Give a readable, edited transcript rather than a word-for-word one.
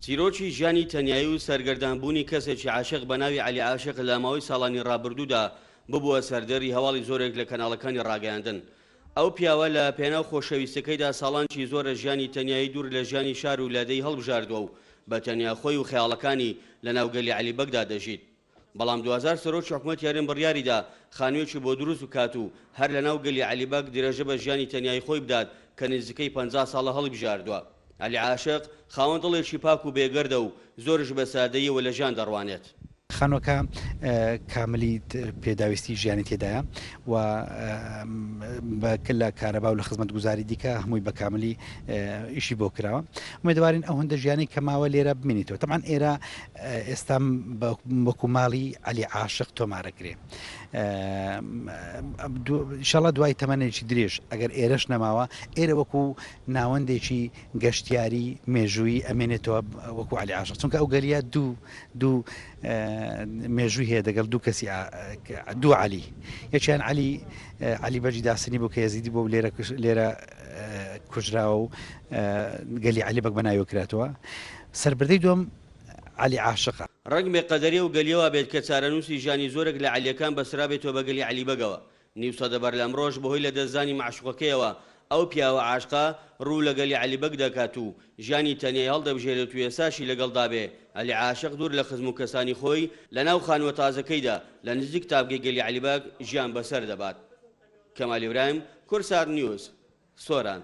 چیرۆکی ژیانی تەنیایی و سەرگەردان بوونی کەسێکی عاشق بە ناوی عەلی عاشق لە ماوەی ساڵانی ڕابردوودا ببووە سەردێڕی هەواڵی زۆرێک لە کەناڵەکانی ڕاگەیاندن. ئەو پیاوە لە پێناو خۆشەویستەکەیدا ساڵانکی زۆرە ژیانی تەنیایی دوور لە ژیانی شار و لادێی هەڵبژاردووە و بە تەنیا خۆی و خەیاڵەکانی لە ناو گەلی عەلی بەگدا دەژیت. بەڵام دواجار سەرۆکی حکومەتی هەرێم بڕیاریدا خانوویەکی بۆ دروست بکات و هەر لەناو گەلی عەلی بەگ درێژە بە ژیانی تەنیایی خۆی بدات کە نزیکەی 50 ساڵە هەڵیبژاردووە. عەلی عاشق خاوەن دڵێکی پاک و بێگەردە و زۆریش بە سادەییەوە لە ژیان دەڕوانێت. خانووەکە کاملی پێداویستی ژیانی تێدایە و لە کارەبا و لە خزمەتگوزاری دیکە هەمووی بە کاملی ئیشی بۆ کراوە. ئومێدەوارین ئەو هەندە ژیانەی کە ماوە لێرە بمێنێتەوە. تەبعەن ئێرە ئێستا وەکو ماڵی عەلی عاشق تۆمارەکرێ. ئینشاڵڵا دوای تەمەنێکی درێژ ئەگەر ئێرەش نەماوە ئێرە وەکو ناوەندێکی گەشتیاری مێژوویی ئەمێنێتەوە وەکو عەلی عاشق چونکە ئەو گەلیە دوو دوو مێژووی هەیە دەگەڵ دوو کەسی دوو عەلی یەکیان عەلی عەلی بەگی داسنی بوو کە یەزیدی بوو لێرە لێرە کوژراوە و گەلی عەلی بەگ بەناوی کراتەوە سەربردەی دووەم عەلی عاشقە. ڕەنگبێ قەدەری ئەو گەلیە وابێت کە چارەنووسی ژیانی زۆرێک لە عەلیەکان بەسترابێتەوە بە گەلی عەلی بەگەوە. نیو سەدە بەر لەمڕۆش بەهۆی لەدەستدانی مەعشوقەکەیەوە ئەو پیاوە عاشقە ڕوو لە گەلی عەلی بەگ دەکات و ژیانی تەنیای هەڵدەبژێرێت و ئێستاشی لەگەڵدابێ عەلی عاشق دوور لە خزم و کەسانی خۆی لەناو خانووە تازەکەیدا لە نزیک تاڤگەی گەلی عەلی بەگ ژیان بەسەر دەبات. کەمال ئیبراهیم، کوردسات نیوز، سۆران.